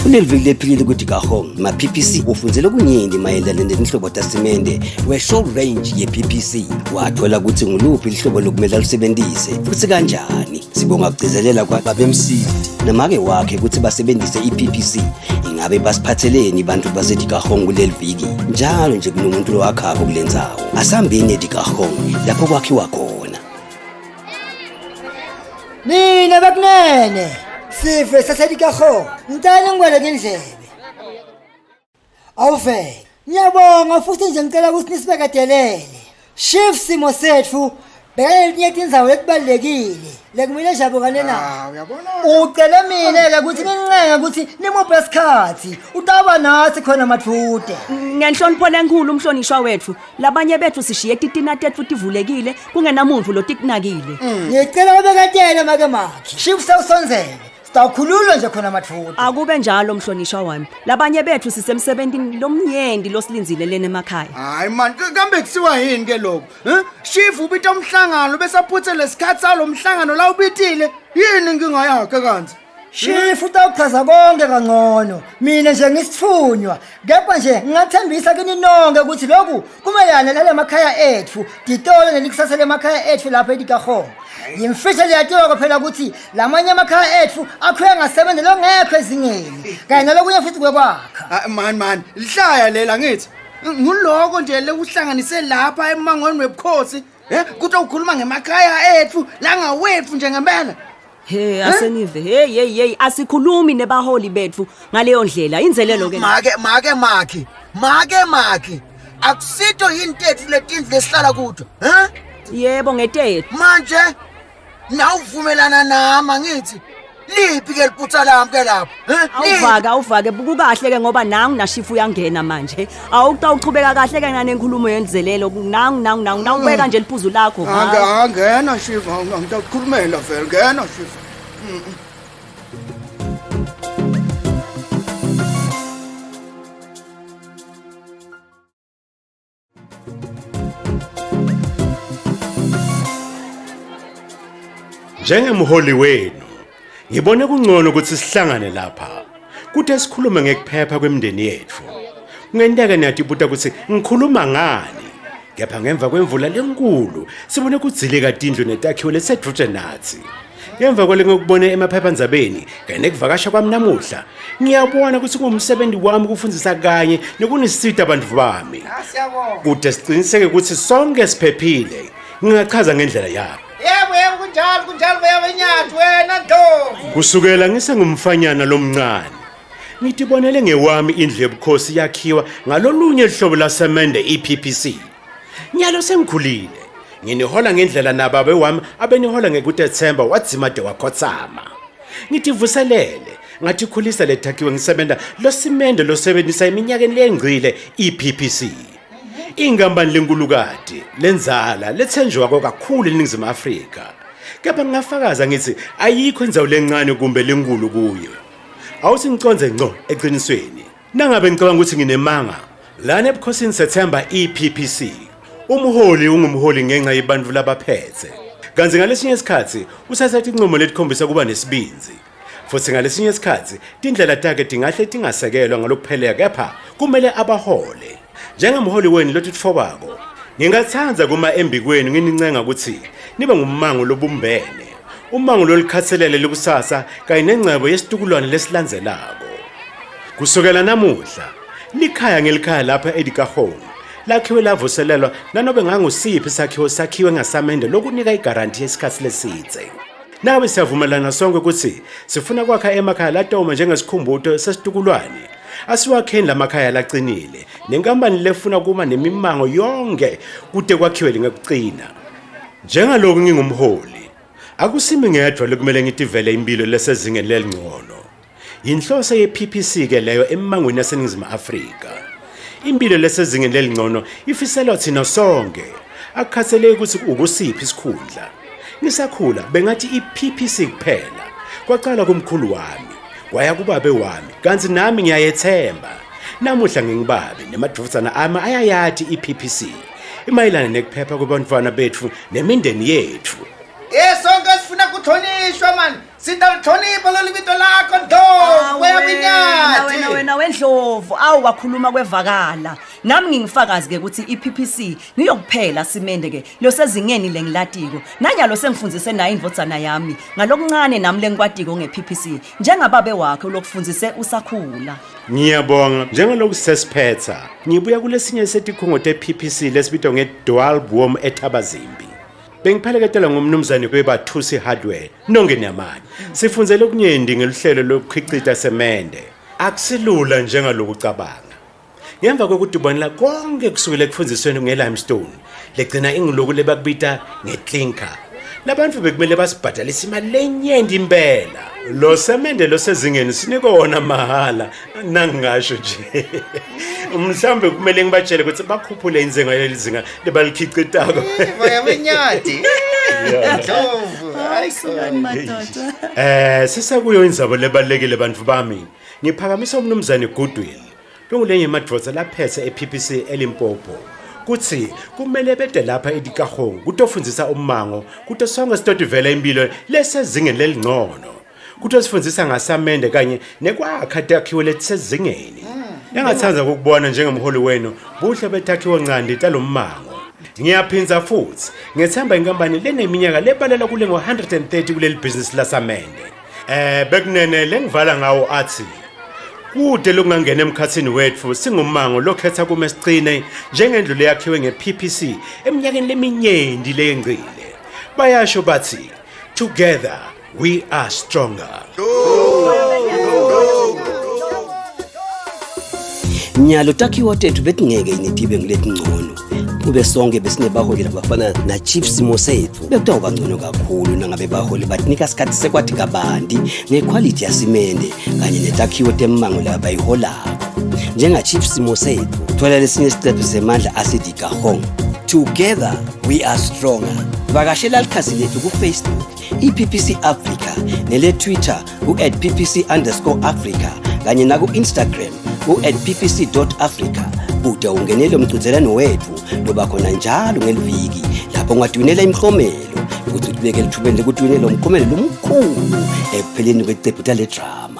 Kuleli viki lephilile ukuthi Kahong ma-PPC ufundzele kunyenti mayelana netinhlobo tasimende we-short range ye-PPC wathola ukuthi nguluphi luhlobo lokumele alusebentise futsi kanjani sibonga kugcizelela kwababemsidi namake wakhe ukuthi basebenzise i-PPC ingabe basiphatheleni bantu baseDikahong kuleli viki njalo nje kunomuntu lowakhakho kule ndzawo asambeni eDikahong lapho kwakhiwa khona Mina bekunene sive saseDikahong ngicela ngikweleke indlebe Awuvele. Ngiyabonga futhi nje ngicela ukuthi nisibekedelele. Shift simo sethu bhekane tindzawo letibalulekile lekumele jabukane nayo. Ah, uyabona? Ucele mina ke ukuthi ngincenge ukuthi nimuphe isikhathi. Utaba nathi khona madvude. Ngenhlonipho lenkulu umhlonishwa wethu, labanye bethu sishiye titina tetfu tivulekile kungenamuntu lotikunakile. Ngicela ubeketele make makhe. Shift sewusondzele. Sitawukhululwa nje khona madvude. Akube njalo mhlonishwa wami. Labanye bethu sisemsebentini lomnyenti losilindzile lena emakhaya. Hayi man, kambe kusiwa yini ke lokho? Eh? Shifu ubita umhlangano bese aphuthe lesikhathi salo mhlangano la ubitile. Yini inkinga yakhe kanti? Shifu utawuchaza konke kangcono. Mina nje ngisithunywa. Kepha nje ngingathembisa kini nonke ukuthi lokhu kumelana nale makhaya ethu, titolo nelikusasa lemakhaya ethu lapha eDikahong. Yimfihlo leyatiwa phela ukuthi lamanye amakhaya ethu akhiwe ngasebenza longekho ezingeni. Kanye nalokunye futhi kwekwakha. Ah, man man, lihlaya lela ngithi. Nguloko nje lekuhlanganise lapha emangweni webukhosi. Eh, kuthi ukhuluma ngemakhaya ethu langawethu nje ngempela. He asenive. Hey hey hey asikhulumi nebaholi bethu ngaleyo ndlela. Inzelelo ke. Make make makhi. Make makhi. Akusito yini tethu letindlu lesihlala kuto? Eh? Yebo ngetethu. Manje nawuvumelana nami angithi liphi ke liphutha lami ke lapho? Eh? Awuvake awuvake kukahle ke ngoba nangu nashifu uyangena manje. Awutawuchubeka kahle ke nanenkulumo yenzelelo nangu nangu nangu nawubeka nje liphuzu lakho. Angena shifu ngitakukhulumela vele ngena shifu. Njengemholi wenu, ngibone kungcono ukuthi sihlangane lapha. Kuthe sikhulume ngekuphepha kwemindeni yethu. Kungenteka niyatibuta ukuthi ngikhuluma ngani. Kepha ngemva kwemvula lenkulu, sibone kudzilika tindlu netakhiwo lesedvute natsi. Ngemva kwalengikubone emaphephandzabeni kanye nekuvakasha kwami namuhla, ngiyabona ukuthi kungumsebenzi wami ukufundzisa kanye nekunisita bantfu bami. Kude siciniseke ukuthi sonke siphephile, ngingachaza ngendlela yabo. Yebo yebo kunjalo kunjalo yebo inyathi wena ntombi. Kusukela ngisengumfanyana lomncane, ngitibonele ngewami indlu yobukhosi yakhiwa ngalolunye luhlobo lwasemende iPPC. Nyalo sengikhulile. Nginihola ngendlela nababe wami abenihola ngekutethemba wadzimade wakhotsama. Ngitivuselele ngathi khulisa lethakhiwe ngisebenza losimende losebenzisa eminyakeni lengcile iPPC. Inkampani lenkulukati lenzala lethenjwako kakhulu eNingizimu Afrika. Kepha ngingafakaza ngithi ayikho indzawo lencane kumbe lenkulu kuyo. Awuthi ngiconze ngco eqinisweni. Nangabe ngicabanga ukuthi nginemanga, lana ebukhosini sethemba iPPC. Umholi ungumholi ngenxa yebantu labaphethe. Kanti ngalesinye isikhathi usathatha inqumo letikhombisa kuba nesibindzi. Futhi ngalesinye isikhathi tindlela takhe tingahle tingasekelwa ngalokuphelele kepha kumele abahole. Njengemholi wenu lotitfobako, ngingatsandza kuma embikwenu nginincenga ukuthi nibe ngummango lobumbene, ummango lolikhatselele likusasa kanye nengcebo yesitukulwane lesilandzelako. Kusukela namuhla, likhaya ngelikhaya lapha eDikahong lakhiwe lavuselelwa nanobe ngangusiphi isakhiwo sakhiwe ngasamende lokunika igaranti yesikhathi lesidze. Nawe siyavumelana sonke ukuthi sifuna kwakha emakhaya latoma njengesikhumbuto sesitukulwane. Asiwakheni lamakhaya lacinile nenkampani lefuna kuma nemimango yonke kude kwakhiwe lingekucina. Njengaloku ngingumholi, akusimi ngedwa lokumele ngitivele impilo lesezingeni lelingcono. Yinhloso ye-PPC ke leyo emangweni yaseNingizimu Afrika. Impilo lesezingeni lelingcono ifiselwa thina sonke. Akukhathaleki ukuthi ukusiphi isikhundla. Ngisakhula bengathi i-PPC kuphela. Kwaqala kumkhulu wami, kwaya kubabe wami, kanti nami ngiyayethemba. Namuhla ngingibabe nemadvodzana ami ayayati iPPC. Imayelana nekuphepha kwebantfwana betfu nemindeni yetfu. Ye sonke sifuna kuhlonishwa mani. Sitalihlonipha lolu bito lakho Ndlovu Wena weyabinyathi. wena wena wendlovu awu wakhuluma kwevakala nami ngingifakazi ke ukuthi iPPC ngiyokuphela simende ke losezingeni lengilatiko nanyalo sengifundzise nayo indvodzana yami ngalokuncane nami lengikwatiko ngePPC njengababe wakhe lokufundzise usakhula. Ngiyabonga njengaloku sesiphetha ngibuya kulesinye setikhungo te-PPC lesibitwa nge-Dual Boom eThabazimbi. Bengipheleketelwa ngumnumzane weBathusi Hardware nonke niyamani. Sifundzele okunyenti ngeluhlelo lokukhicita semende. Akusilula njengaloku ucabanga. Ngemva kwekudibonela konke kusukela ekufundzisweni nge-limestone legcina inguloku lebakubita nge-clinker. Labantfu bekumele basibhadalise imali lenyenti impela. Lo semende losezingeni sinikwe wona mahhala nangingasho nje. Mhlawumbe kumele ngibatshele ukuthi bakhuphule inzengo yalelizinga lebalikhicitako. Weyabinyathi. Ndlovu. Hayi Sukani madoda. Sisekuyo indzaba lebalekile bantfu bami. Ngiphakamisa umnumzane Goodwill longulenye yemadvodza laphethe ePPC eLimpopo kutsi kumele bede lapha eDikagong kutofundzisa ummango kuto sonke sitotivela impilo lesezingeni lelingcono kutosifundzisa ngasamende kanye nekwakha takhiwo letisezingeni. Engathanda ukukubona njengemholi wenu buhle betakhiwo ncandi talommango. Ngiyaphindza futhi ngethemba inkampani leneminyaka lebalelwa kule ngo-130 kuleli bhizinisi lasamende. Bekunene lengivala ngawo athi kude lokungangena emkhathini wetfu singumango lokhetha kume sicine njengendlu leyakhiwe nge-PPC eminyakeni leminyenti leyengcile. Bayasho bathi together we are stronger. Nyalo takhiwo tethu betingeke yini tibe nguletingcono kube sonke besinebaholi labafana na-Chief Simo Sethu. Bekutawuba ngcono kakhulu nangabe baholi batinika sikhathi sekwathi kabanti ngekhwalithi yasimende kanye netakhiwo temmango labayiholako. Njenga-Chief Simo Sethu, thola lesinye isiqephu semandla aseDikagong. Together we are stronger. Vakashela likhasi lethu ku-Facebook iPPC Africa nele-Twitter ku-@ppc_africa kanye naku-Instagram ku-@ppc.africa kude ungenele umqhudelwano wethu loba khona njalo ngeliviki lapho ungadwinela imiklomelo ukuthi utibeke elithubeni lekutwinela umklomelo lomkhulu ekupheleni kwecephu tale drama.